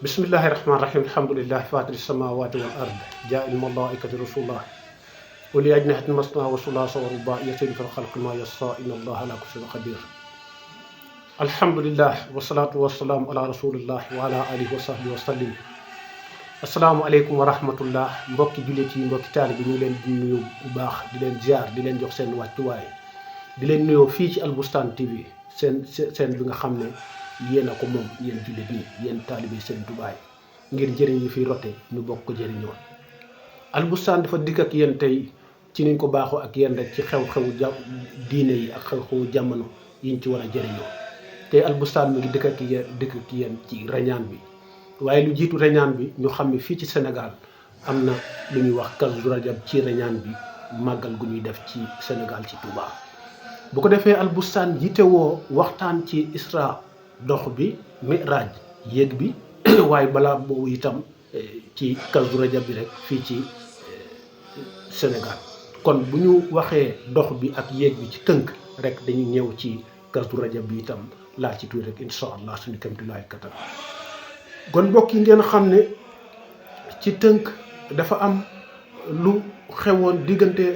bismillahi rahmani rahim alhamdulillahi fatiri samawati wal ard ja'il malaikati rasulullah wali ajnihatin masna wa sulasa wa ruba yasiru fil khalqi ma yassa inna allaha ala kulli shay'in qadir alhamdulillah wassalatu wassalamu ala rasulillah wa ala alihi wa sahbihi wa sallim. Assalamu aleykum wa rahmatullah mbokki jullit yi mbokki taalibe bi ñu leen di nuyu bu baax di leen ziar di leen jox seen wàccuwaay di leen nuyoo fii ci Albustaan TV seen bi nga xam ne yéen a ko moom yéen jullit ñi yéen taalibe seen tubaay ngir njëriñ yi fi rote ñu bokk ko jëriñoo. Albustaan dafa dikk ak yéen tey ci niñ ko baaxoo ak yéen rek ci xew-xewu diine yi ak xew-xewu jamono yiñ ci war a jëriñoo tey Albustaan mi ngi dikk ak yéen ci rañaan bi. waaye lu jiitu reñaan bi ñu xam ne fii ci Sénégal am na lu ñuy wax Kazu Rajab ci reñaan bi màggal gu ñuy def ci Sénégal ci Touba. bu ko defee Albustaan yitewoo waxtaan ci Isra dox bi Mi'raj yéeg bi waaye balaa boobu itam ci Kazu Rajab bi rek fii ci Sénégal kon bu ñu waxee dox bi ak yéeg bi ci tënk rek dañu ñëw ci Kazu Rajab bi itam laa ci tuuti rek incha allah suñu kamtulaay kattan. kon mbokk yi ngeen xam ne ci tënk dafa am lu xewoon diggante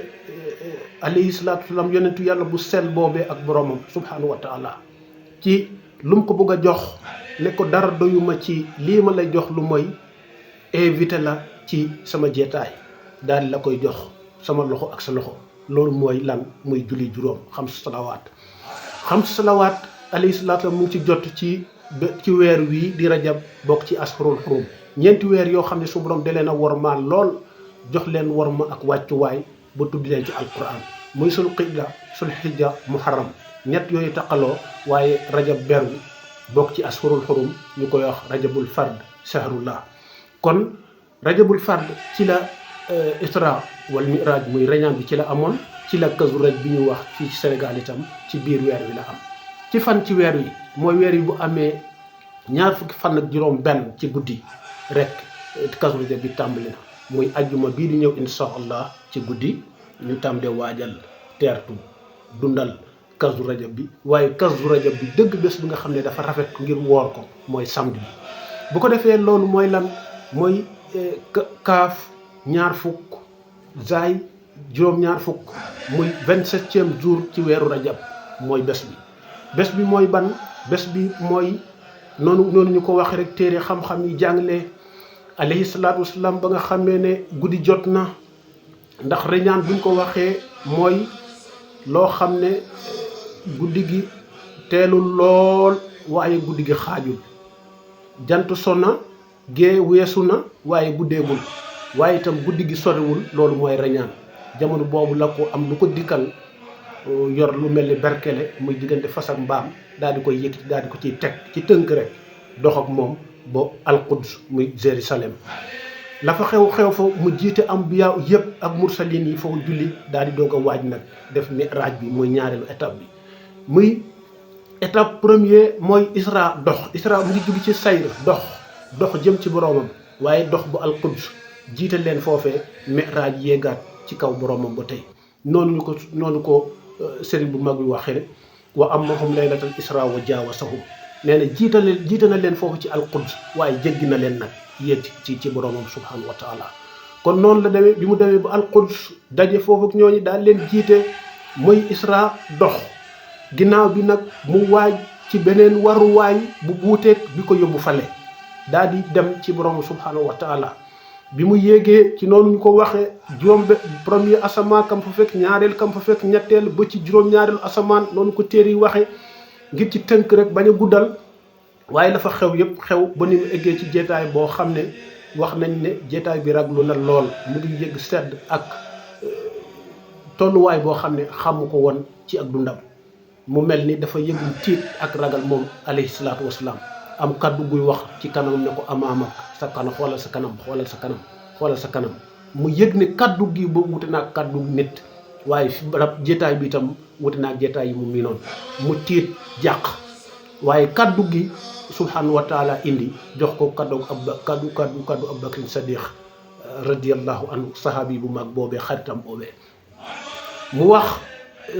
alayhi salaatu wasalaam yonentu yàlla bu sell boobee ak boromam subhanahu wa taala ci lu mu ko bëgg a jox ne ko dara doyuma ci lii ma lay jox lu mooy invité la ci sama jeetaay daal la koy jox sama loxo ak sa loxo loolu mooy lan muy julli juróom xam salawaat alayhi salaatu wasalaam mu ngi ci jot ci weer wii di rajab bokk ci asxurul xurum ñeenti weer yoo xam ne su borom da leen a wormaal lool jox leen worma ak wàccuwaay ba tudd leen ci alquran muy sul qijja sul xijja muharram ñett yooyu taqaloo waaye rajab beru bokk ci asxurul xurum ñu koy wax rajabul fard shahrullah. kon rajabul fard ci la isra wal mi'raj muy reñaan bi ci la amoon ci la Kazu Rajab bi ñu wax fii ci Sénégal itam ci biir weer wi la am. ci fan ci weer wi mooy weer yi bu amee ñaar fukki fan ak juróom benn ci guddi rek Kazu Rajab bi tàmbali na muy ajjuma bii di ñëw insha allah ci guddi ñu tàmbalee waajal teertu dundal Kazu Rajab bi waaye Kazu Rajab bi dëgg bés bi nga xam ne dafa rafet ngir woor ko mooy samedi bi. bu ko defee loolu mooy lan mooy kaaf ñaar fukk zaay juróom ñaar fukk muy 27e jour ci weeru rajab mooy bés bi mooy ban bés bi mooy noonu ñu ko waxee rek téere xam-xam yi jàngale alayhi salaatu wasalaam ba nga xamee ne guddi jot na ndax reñaan buñ ko waxee mooy loo xam ne guddi gi teelul lool waaye guddi gi xaajul jant so na gee weesu na waaye guddeegul waaye itam guddi gi soriwul loolu mooy reñaan jamono boobu la ko am lu ko dikkal yor lu mel ni berkele muy diggante fas ak mbaam daal di koy yëkkati daal di ko ciy teg ci tënk rek dox ak moom ba alquds muy Jérusalem la fa xew fa mu jiite ambiya yëpp ak mursalin yi foofu julli daal di doog a waaj nag def mi'raj bi mooy ñaareelu étape bi. muy étape premier mooy isra mu ngi jóge ci sayr dox jëm ci boroomam waaye dox bu alquds jiite leen foofee mi'raj yéegaat ci kaw boroomam ba tey noonu ko sëriñ bu mag bi waxee wa ammahum laylatal isra wa jaawasahum nee na jiite na leen foofu ci alquds waaye jéggi na leen nag yéeg ci boroomam subhanahu wa taala. kon noonu la demee bi mu demee ba alquds daje foofu ak ñooñu daal leen jiite muy isra dox ginnaaw bi nag mu waaj ci beneen waruwaay bu buuteeg bi ko yóbbu fale daal di dem ci boroomam subhanahu wa taala. bi mu yéegee ci noonu ñu ko waxee premier asamaan kam fa fekk ñaareel kam fa fekk ñetteel ba ci juróom-ñaareelu asamaan noonu ko téere yi waxee ngir ci tënk rek bañ a guddal waaye dafa xew yëpp xew ba ni mu eggee ci jeetaay boo xam ne wax nañ ne jeetaay bi raglu na lool mu ngi yëgg sedd ak tolluwaay boo xam ne xamu ko woon ci ak dundam mu mel ni dafa yëg tiit ak ragal moom alayhi salaatu wasalaam am kaddu guy wax ci kanam ne ko amaamak sa kanam xoolal sa kanam mu yëg ne kaddu gi ba wute naa kaddu nit waaye fi barab jeetaay bi itam wute naa jeetaay yi mu miinoon mu tiit jàq waaye kaddu gi subhanahu wa taala indi jox ko kaddu Abubakar Sadiq radiyallahu anhu sahabi bu mag boobee xaritam boobee mu wax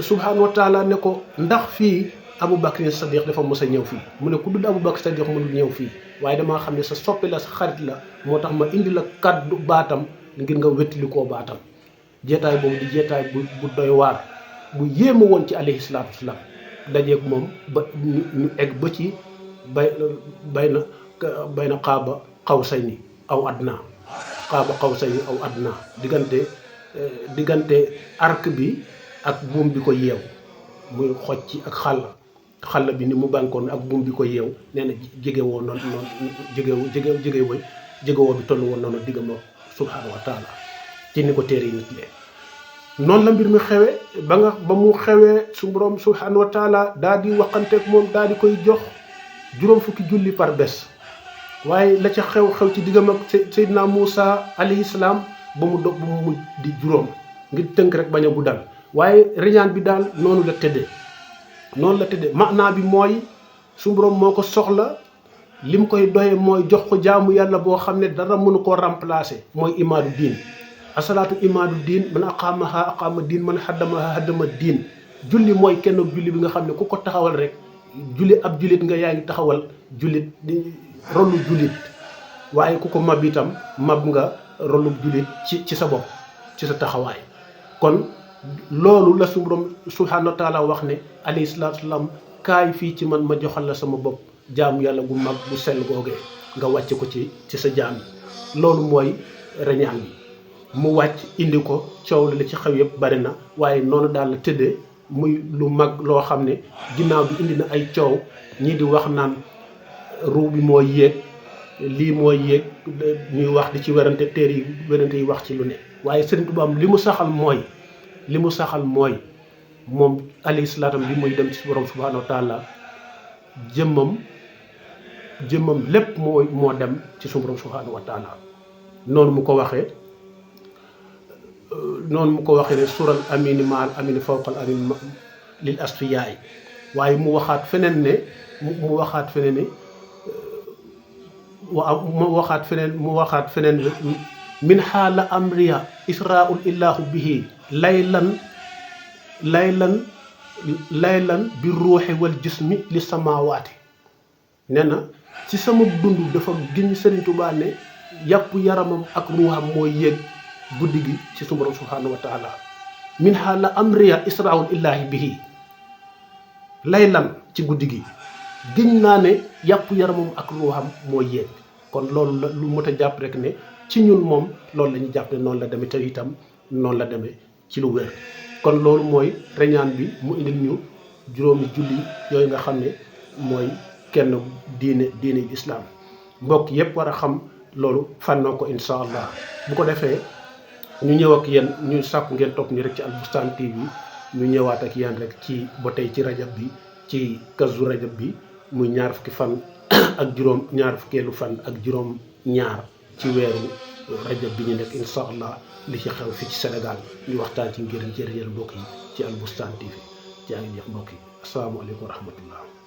subhanahu wa taala ne ko ndax fii Aboubacar Sadiq dafa mos a ñëw fii mu ne ku dul Aboubacar Sadiq mënul ñëw fii waaye damaa xam ne sa soppe la sa xarit la moo tax ma indi la kàddu baatam ngir nga wettali koo baatam jeetaay boobu di jeetaay bu doy waar bu yéema woon ci alayhi salaatu wasalaam dajeeg moom ba ñu egg ba ci bay na xaaba xawsayni aw adnaa diggante arc bi ak buum bi ko yeew muy xoj ci ak xàll bi ni mu bankoon ak buum bi ko yeew nee na jege woo noonu jegewoo bi toll woon noonu digga ma subhaanahu wa taala ci ni ko téere yi nit lee noonu la mbir mi xewee ba mu xewee su borom subhaanahu wa taala daal di waxanteeg moom daal di koy jox juróom fukki julli par bés waaye la ca xew ci diggam ak Seydina Moussa alayhi salaam ba mu mujj di juróom ngir tënk rek bañ a guddal waaye riñaan bi daal noonu la tëddee maanaa bi mooy su borom moo ko soxla lim koy doye mooy jox ko jaamu yàlla boo xam ne dara mënu koo remplacer mooy imaadu diin asalaatu imaadu diin man aqaamaha aqaama diin man haddamaha haddama diin julli mooy kenn julli bi nga xam ne ku ko taxawal rek ab jullit nga yaa ngi taxawal jullit rolu jullit waaye ku ko mab itam mab nga rolu jullit ci sa bopp ci sa taxawaay kon loolu la su borom subhaanahu wa taala wax ne alayhi salaatu wasalaam kaay fii ci man ma joxal la sama bopp jaamu yàlla gu mag bu sell googee nga wàcc ko ci sa jaam yi loolu mooy reñaan bi mu wàcc indi ko coow la ci xew yëpp bari na waaye noonu daal la tëddee muy lu mag loo xam ne ginnaaw bi indi na ay coow ñii di wax naan ruu bi moo yéeg lii moo yéeg ñuy wax di ci werante werante yi wax ci lu ne waaye Sëriñ Tuubaa li mu saxal mooy moom alayhi salaatam bi muy dem ci borom subhaanahu wa taala jëmmam lépp moo dem ci suñu borom subhaanahu wa taala noonu mu ko waxee ne sural amini maal amini fawqal amini lil asfiyaay waaye mu waxaat feneen ne mu waxaat feneen min xaala amriya israul illahu bihi laylan bi ruuxi wal jismi li samawaati nee na ci sama dund dafa giñ Sëriñ Tuubaa ne yàpp yaramam ak ruuxam mooy yéeg guddi gi ci sunu borom subhaanahu wa taala min xaala amriya israul illahi bihi laylan ci guddi gi giñ naa ne yàpp yaramam ak ruuxam mooy yéeg kon loolu la lu mot a jàpp rek ne ci ñun moom loolu la ñu jàpp ne noonu la demee te itam noonu la demee ci lu wér kon loolu mooy reñaan bi mu indil ñu juróomi julli yooyu nga xam ne mooy kenn diine islaam mbokk yépp war a xam loolu fànnoo ko insha allah bu ko defee ñu ñëw ak yéen ñu sàkku ngeen topp ñu rek ci Albustaan TV ñu ñëwaat ak yéen rek ci ba tey ci rajab bi ci kazu rajab bi muy ñaar fukki fan ak juróom ñaar fukkeelu fan ak juróom ñaar ci weeru rajab bi ñu nekk insha allah li ci xew fi ci Sénégal ñu waxtaan ci ngir njëriñal mbokk yi ci Albustaan TV ci ak ñëpp mbokk yi asalaamaaleykum wa rahmatullah